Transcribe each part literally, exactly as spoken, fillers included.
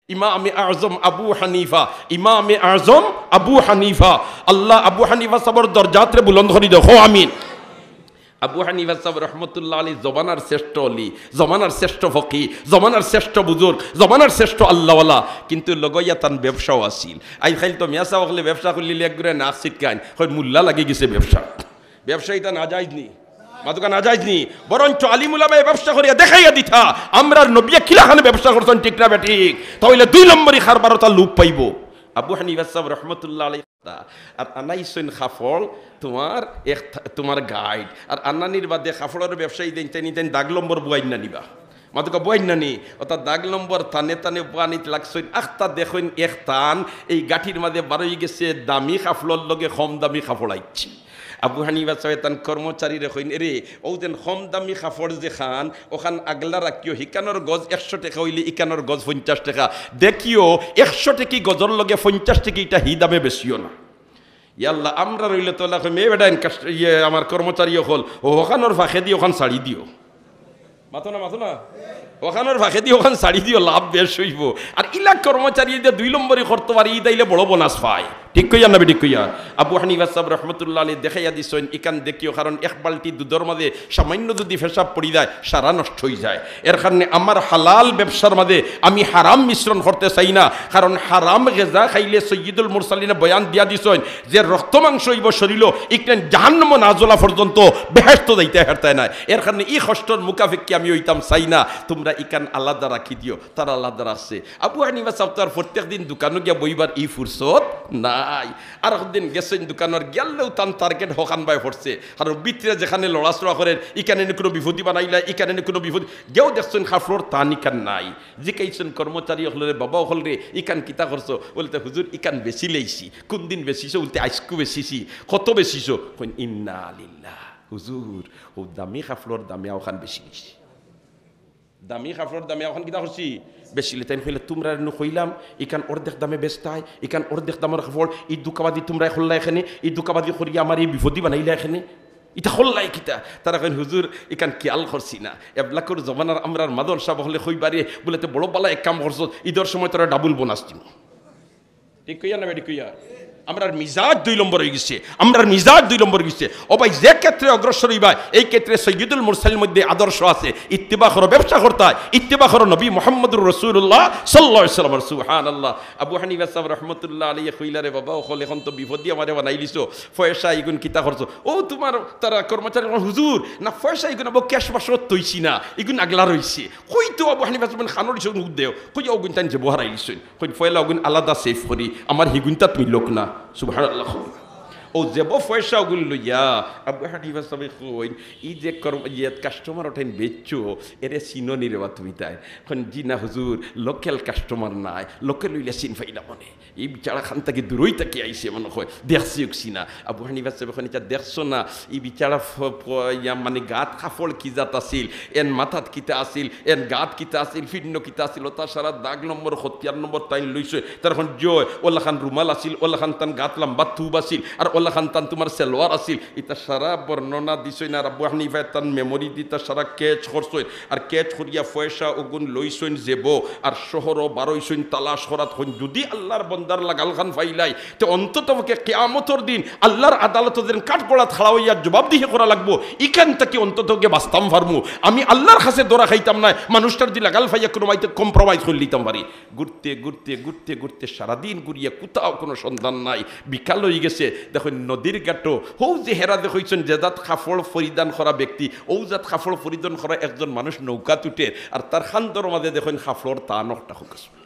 ইমামে আজম আবু হানিফা, ইমামে আজম আবু হানিফা। আল্লাহ আবু হানিফা সাবর দরজাতরে বুলন্দ করি দেও, কও আমিন। আবু হানিফা সাব রহমতুল্লাহ আলী জমানার শ্রেষ্ঠ অলি, জমানার শ্রেষ্ঠ ফকি, জমানার শ্রেষ্ঠ বুজুর্গ, জমানার শ্রেষ্ঠ আল্লাহওয়ালা, কিন্তু লগইয়া তান ব্যবসাও আছিল। আইজ কাইল তো মিয়া সাব অকলে ব্যবসা করলিলে এক গুড়ে নাক ছিটকাইন, কয় মুল্লা লাগি গেছে ব্যবসা। ব্যবসা ইতা নাজাইজ নি? মাতুকা নাজাইজ নি? বরঞ্চ আলিম উলামায়ে ব্যবসা করিয়া দেখাইয়া দিতা, আমরার নবিয়ে কিলাখান ব্যবসা করছইন, ঠিক না বেঠিক? তাইলে দুই নম্বরি কারবারও তার লোভ পাইবো। আবু হানিফা সাব রহমতুল্লাহ আলাইহি। আর আনাইছইন কাপড় তুমার এক থা-, তুমার গাইড। আর আনানির বাদে কাপড়র ব্যবসায়ী দেইন, তাইন, তাইন দাগ নম্বর বুয়াইন না নিবা। মাতুকা বুয়াইন না নি? অর্থাৎ দাগ নম্বর তানে তানে বুয়ানিত লাগছইন। আখতা দেখইন এক তান, এই গাঠির মাঝে বারই গেছে দামি কাপড়র লগে কম দামি কাপড় আইছে। আবু হানিফা সাবে তান কর্মচারীরে কইন, "এরে, অউ যেন কম দামি কাপড় যেখান, অখান আগলা রাখিও, হিকানর গজ একশো টেকা অইলে ইকানর গজ পঞ্চাশ টেকা। দেখিও, একশো টেকি গজর লগে পঞ্চাশ টেকি ইটা হি দামে বেচিও না।" ইয়াল্লা, আমরা রইলে তো অলা কইমু, "এ বেটা, ইনকাস-, ইয়ে, আমার কর্মচারী অকল, অখানর ফাঁকেদি অখান ছাড়ি দিও।" মাতো না, মাতো না। অখানর ফাঁকেদি অখান ছাড়ি দিও, লাভ বেশ অইবো। আর ইলা কর্মচারী যদি দুই নম্বরি করতো পারে, ইতা অইলে বড় বোনাস পায়। ঠিক কইয়ার না বেঠিক কইয়ার? আবু হানিফা সাব রহমতুল্লাহ আলাইহি দেখাইয়া দিছইন, ইকান দেখিও, কারণ এক বালটি দুধর মাঝে সামান্য যদি পেশাব পড়ি যায়, সারা নষ্ট অইযায়। এর কারণে আমার হালাল ব্যবসার মাঝে আমি হারাম মিশ্রণ করতে চাই না, কারণ হারাম গেজা খাইলে সৈয়দুল মুরসালিনে বয়ান দিয়া দিছইন, যে রক্ত মাংস অইবো শরীলো, ইকরাইন জাহান্নামো না জ্বলা পর্যন্ত বেহেশতো যাইতে পারতায় নায়। এর কারণে ই কষ্টর মুখাপেক্ষী আমি অইতাম চাই না। তুমরা ইকান আলাদা রাখি দিও, তারা আলাদা রাখছে। আবু হানিফা সাব তো আর প্রত্যেক দিন দোকানো গিয়া বইবার ই ফুরসত নাই। আর একদিন গেছইন দোকানর, গেলেও তান টার্গেট হকান বায় পড়ছে। কারণ ভিতরে যেখানে লড়াচড়া করের, ইকানে নি কুনু বিপদি বানাইলা, ইকানে নি কুনু বিপদি, গেও দেখছইন কাপড়র তান ইকান নাই। জিকাইছইন কর্মচারী অকলরে, "বাবা অকলরে, ইকান কিতা করছো?" বলতে, "হুজুর, ইকান বেচিলাইছি।" "কুনদিন বেচিছো?" বলতে, "আইজকু বেচিছি।" "কত বেচিছো?" কইন, "ইন্না লিল্লাহ।" "হুজুর, অউ দামি কাপড়র দামে অখান বেচিলিছি। দামি কাপড়র দামে অখান কিতা করছি?" বেচিলে। তাইন কইলে, "তুমরারে নু কইলাম, ইকান অর্ধেক দামে বেচতায়, ইকান অর্ধেক দামর কাপড়, ই ধুকাবাজি তুমরায় করলায় কেনে, ই ধুকাবাজি করিয়া আমারে ই বিপদি বানাইলায় কেনে।" ইতা করলায় কিতা? তারা কইন, "হুজুর, ইকান খিয়াল করছি না। এবলাকর জমানার আমরার মাদন সাব অকলে কইবারে, বুলে, 'তে বড় বালা এক কাম করছো, ইদর সময় তোরা ডাবল বোনাস দিমু।'" ঠিক কইয়ার না বেঠিক কইয়ার? আমরার মিজাজ দুই নম্বর অইগেছে, আমরার মিজাজ দুই নম্বর অইগেছে। ও ভাই, যে ক্ষেত্রে অগ্রসর অইবায়, এই ক্ষেত্রে সৈয়দুল মুরসালিনর মধ্যে আদর্শ আছে। ইত্তেবা করো, ব্যবসা করতায়, ইত্তেবা করো নবী মুহাম্মদুর রাসূলুল্লাহ সাল্লাল্লাহু আলাইহি ওয়াসাল্লাম। সুবহানাল্লাহ। আবু হানিফা সাব রহমতুল্লাহ আলাইহি কইলা, "রে বাবা অকল, অখন তো বিপদি আমারে বানাইলিছো, পয়সা ইগুন কিতা করছো?" ও তুমার তারা কর্মচারী কইন, "হুজুর, না পয়সা ইগুন আবো ক্যাশ বাক্সত থইছি না, ইগুন আগলা রইছে।" কইতো আবু হানিফা সাব খানোর ইসে মুখ দেও, কই অগুন তাইন যেবো হারাইলিছইন। কইন, "পয়লা অগুন আলাদা সেভ করি, আমার হিগুনতাত মিলউক না।" সুবহানাল্লাহ। ও যেবো পয়সা অগুন লইয়া আবু হানিফা সাবে কইন, "ই যে কর্ম-, ইয়ে কাস্টমার অটাইন বেচছো, এরে চিনো নি রে বা তুমি তাই?" কইন, "জি না হুজুর, লোকাল কাস্টমার নায়, লোকাল অইলে চিন পাইলাম অনে।" ই বিচারা খান থাকি দূরই থাকি আইছে মনে অয়, দেখছি উকছি না। আবু হানিফা সাবে কইন, "ইটা দেখছো না, ই বিচারা ফ-, ফ-, ইয়া মানে গাত কাপড় কি জাত আছিল, এন মাথাত কিতা আছিল, এন গাত কিতা আছিল, ফিন্ন কিতা আছিল, অতা সারা দাগ নম্বর, খতিয়ান নম্বর তাইন লইছে।" তার কইন, "জয়, অলাখান রুমাল আছিল, অলাখান তান গাত লম্বা থুব আছিল, আর অলাখান তান তুমার সেলোয়ার আছিল।" ইতা সারা বর্ণনা দিছইন। আর আবু হানিফায় তান মেমোরি দি ইতা সারা ক্যাচ করছইন। আর ক্যাচ করিয়া পয়সা অগুন লইছইন যেবো, আর শহরো বারইছইন তালাশ করাত। কইন, "যুদি আল্লার বন্দার লাগাল খান পাইলাই, তে অন্তত পক্ষে কিয়ামতর দিন আল্লার আদালতো যেন কাঠগড়াত খাড়া অইয়া জবাবদিহি করা লাগবো, ইখান থাকি অন্তত পক্ষে বাচতাম পারমু। আমি আল্লার কাছে ধরা খাইতাম নায়, মানুষটার দি লাগাল পাইয়া কুনুমাইতে কম্প্রোমাইজ করিলিতাম পারি।" ঘুরতে, ঘুরতে, ঘুরতে, ঘুরতে সারাদিন ঘুরিয়া কোথাও কুনু সন্ধান নাই। বিকাল অইগেছে, দেখইন নদীর ঘাটো, হউ যে হেরা দেখইছইন যে জাত কাপড় পরিধান করা ব্যক্তি, অউ জাত কাপড় পরিধান করা একজন মানুষ নৌকাত উঠের, আর তার কান্দর মাঝে দেখইন কাপড়র তান একটা হুক আছে।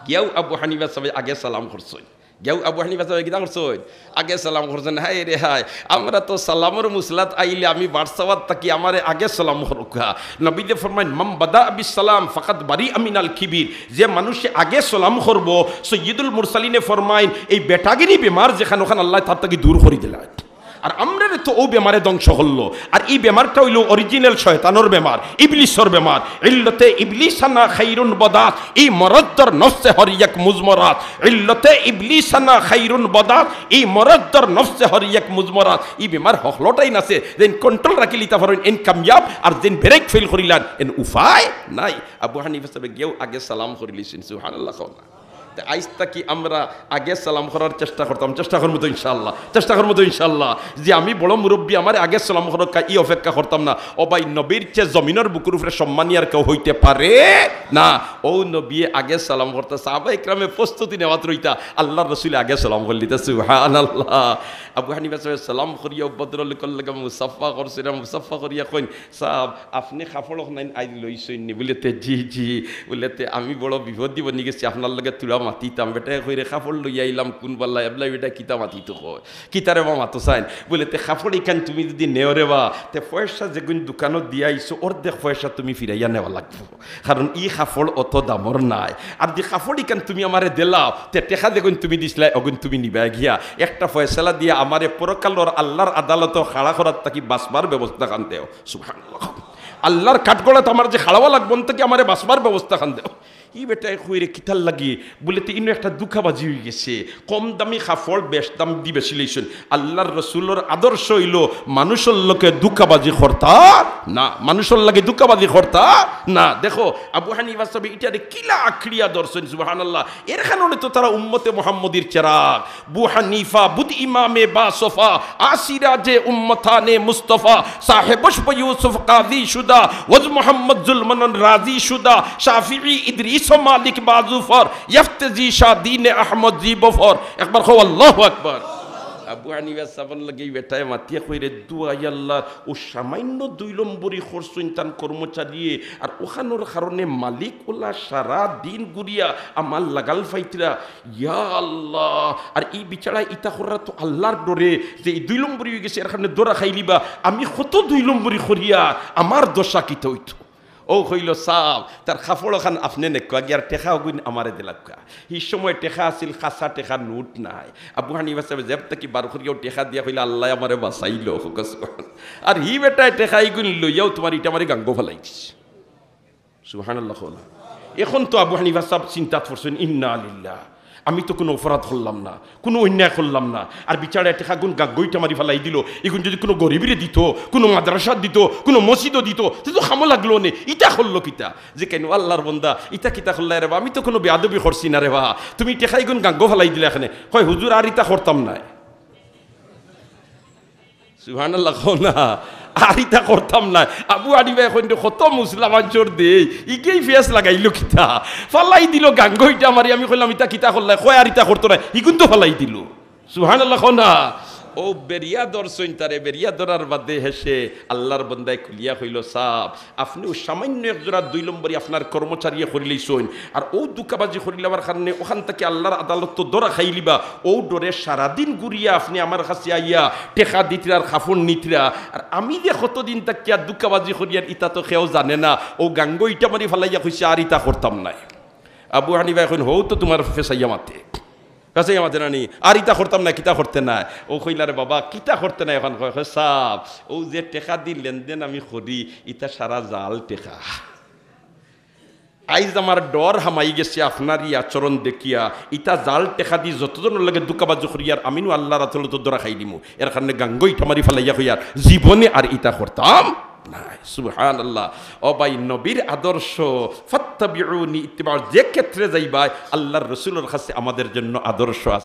গিয়াউ আবু হানিফা সাবে আগে সালাম করছইন। গিয়াউ আবু হানিফা সাবে কিতা করছইন? আগে সালাম করছইন। হায় রে হায়, আমরা তো সালামর মুসলাত আইলে আমি বারসাবাত থাকি, আমারে আগে সালাম করউক্কা। নবীয়ে ফরমাইন, "মান বাদা বিস সালাম ফাকাদ বারিআ মিনাল কিবির।" যে মানুষে আগে সালাম করবো, সৈয়দুল মুরসালিনে ফরমাইন, এই বেটাগিরি বেমার যেখান, অখান আল্লায় তার থাকি দূর করি দিলা। আর আমরারে তো অউ বেমারে ধ্বংস করলো। আর ই বেমারটা অইলো original শয়তানর বেমার, ইবলিসর বেমার। ইল্লতে ইবলিসানা খাইরুন বদাত, ই মরদ্দর নফসে হর এক মুজমরাত। ইল্লতে ইবলিসানা খাইরুন বদাত, ই মরদ্দর নফসে হর এক মুজমরাত। ই বেমার হকলটাইন আছে, যেইন control রাখিলিতা পারইন, এইন কামিয়াব, আর যেইন brake fail করিলাইন, এইন উপায় নাই। আবু হানিফা সাবে গিয়াউ আগে সালাম করিলিছইন, সুবহানাল্লাহ কও না। তে আইজ থাকি আমরা আগে সালাম করার চেষ্টা করতাম, চেষ্টা করমু তো ইনশাআল্লাহ, চেষ্টা করমু তো ইনশাআল্লাহ। যে আমি বড় মুরব্বি, আমারে আগে সালাম করউক্কা, ই অপেক্ষা করতাম না। ও ভাই, নবীর চেয়ে জমিনর বুকুর উপরে সম্মানী আর কেউ অইতে পারে না। অউ নবীয়ে আগে সালাম করতা, সাহাবা ইকরামে প্রস্তুতি নেওয়াত রইতা, আল্লার রসুলে আগে সালাম করিলিতা, সুবহানাল্লাহ। আবু হানিফা সাবে সালাম করিয়া ভদ্রলোকর লগে মুসাফা করছইন, মুসাফা করিয়া কইন, সাব, আপনে কাপড় অখান আইজ লইছইন নি? বুলে তে, জি, জি। বুলে তে, আমি বড় বিপদি বনি গেছি, আপনার লগে থুড়া মাতিতাম। বেটায় কইরে, কাপড় লইয়া আইলাম কুনবালা, এবলা বেটায় কিতা মাতিতো কয়? কিতারে বা মাতো চাইন? বুলে তে, কাপড় ইখান তুমি যুদি নেও রে বা, তে পয়সা যেগুন দোকানো দিয়া আইছো, অর্ধেক পয়সা তুমি ফিরাইয়া নেওয়া লাগবো। কারণ ই কাপড় অত দামর নায়। আর যে কাপড় ইখান তুমি আমারে দিলাও, তে টেকা যেগুন তুমি দিছলায়, অগুন তুমি নিবায় গিয়া। একটা ফয়সালা দিয়া আমারে পরকালর আল্লার আদালতো খাড়া করার থাকি বাঁচবার ব্যবস্থা খান দেও। সুবহানাল্লাহ। আল্লার কাঠগড়াত আমার যে খাড়াওয়া লাগবো, অন থাকি আমারে বাঁচবার ব্যবস্থা খান দেও। ই বেটায় কইরে, কিতার লাগি? বুলে তে ইনো একটা ধুকাবাজি অইগেছে। কম দামি কাপড় বেশ দাম দি বেশি লইছইন। আল্লার রসুলর আদর্শ অইলো মানুষর লগে ধুকাবাজি করতা না, মানুষর লগে ধুকাবাজি করতা না। দেখো, আবু হানিফা সাবে ইটারে কিলা আঁকড়িয়া ধরছইন, সুবহানাল্লাহ। এর কারণে তো তারা উম্মতে মুহাম্মদীর চেরাগ। বু হানিফা বুদ ইমামে বাসফা, আসিরাজে উম্মতানে মুস্তফা, সাহেব বশপ ইউসুফ কাজী শুদা, ওয়াজ মোহাম্মদ জুলমানন রাজি শুদা, শাফিঈ ইদ্রিস ও মালিক বাজুফর, ইয়াফতেজি শাহ দ্বীনে আহমদ জিবফর। একবার কও আল্লাহু আকবার। আবু হানিফা সাবর লগে ই বেটায় মাতিয়া কইরে, দুয়াই আল্লাহ, অউ সামান্য দুই নম্বরি করছইন তান কর্মচারীয়ে, আর অখানর কারণে মালিক অলা সারা দিন ঘুরিয়া আমার লাগাল পাইতরা। ইয়া আল্লাহ, আর ই বিচারায় ইতা কররা তো আল্লার ডরে, যে ই দুই নম্বরি অইগেছে, এর কারণে ধরা খাইলিবা। আমি কত দুই নম্বরি করিয়ার, আমার দশা কিতা অইতো? অউ কইলো, সাব, তার কাপড় অখান আপনে নেউক্কা গিয়া, আর টেকা অগুইন আমারে দিলাউক্কা। হি সময় টেকা আছিল, কাঁচা টেকা, নোট নাই। আবু হানিফা সাবে জেব থাকি বার করিয়া অউ টেকা দিয়া কইলা, আল্লায় আমারে বাঁচাইলো। আর হি বেটায় টেকা ইগুইন লইয়াউ তুমার ইটা মারি গাঙ্গো ফালাই দিছে। সুবহানাল্লাহ কও না। এখন তো আবু হানিফা সাব চিন্তাত পড়ছইন, ইন্না লিল্লাহ, আমি তো কুনু অপরাধ করলাম না, কুনু অন্যায় করলাম না, আর বিচারায় টেকাগুন গাঙ্গো ইটা মারি ফালাই দিলো। ইগুন যুদি কুনু গরিবরে দিতো, কুনু মাদ্রাসাত দিতো, কুনু মসজিদো দিতো, তে তো কামো লাগলো অনে। ইতা করলো কিতা? যে কেনে, আল্লার বন্দা, ইতা কিতা করলায় রে বা? আমি তো কুনু বেয়াদবি করছি না রে বা, তুমি টেকা ইগুন গাঙ্গো ফালাই দিলায় কেনে। কয়, হুজুর, আর ইতা করতাম নায়। সুবহানাল্লাহ কও না। আর ইতা করতাম নায়। আবু হানিফায় কইন, কত মুসলা মানষর দেই, ইগেউ ফেস লাগাইলো কিতা? ফালাই দিলো গাঙ্গো ইটা মারি। আমি কইলাম, ইতা কিতা করলায়? কয়, আর ইতা করতো নায়, ইগুন তো ফালাই দিলো। সুবহানাল্লাহ কও না। অউ বেড়িয়া ধরছইন তারে, বেড়িয়া ধরার বাদে হেষে আল্লার বন্দায় খুলিয়া কইলো, সাব, আপনে অউ সামান্য এক জোড়া দুই নম্বরি আপনার কর্মচারীয়ে করিলাইছইন, আর অউ ধুকাবাজি করিলাইবার কারণে অখান থাকি আল্লার আদালতো ধরা খাইলিবা। অউ ডরে সারাদিন ঘুরিয়া আপনে আমার কাছে আইয়া টেকা দিতরা আর কাপড় নিতরা, আর আমি যে কতদিন থাকিয়া ধুকাবাজি করিয়ার ইতা তো কেউ জানে না। অউ গাঙ্গো ইটা মারি ফালাইয়া কইছে, আর ইতা করতাম নায়। আবু হানিফায় কইন, হউ তো তুমার ফেসাইয়া মাতে, ফেসাইয়া মাতে না নি, আর ইতা করতাম নায়, কিতা করতে নায়? অউ কইলা, রে বাবা, কিতা করতে নায়? অখন কয়, কয়, সাব, অউ যে টেকা দি লেনদেন আমি করি, ইতা সারা জাল টেকা। আইজ আমার ডর হামাই গেছে আপনার ই আচরণ দেখিয়া, ইতা জাল টেকা দি যতজনর লগে ধুকাবাজি করিয়ার, আমি নু আল্লার আদালতো ধরা খাইলিমু। এর কারণে গাঙ্গো ইটা মারি ফালাইয়া কইয়ার, জীবনে আর ইতা করতাম নায়। সুবহানাল্লাহ। ও ভাই, নবীর আদর্শ, ফাত্তাবিউনি ইত্তিবা, যে ক্ষেত্রে যাইবায়, আল্লার রসুলর কাছে আমাদের জন্য আদর্শ আছে।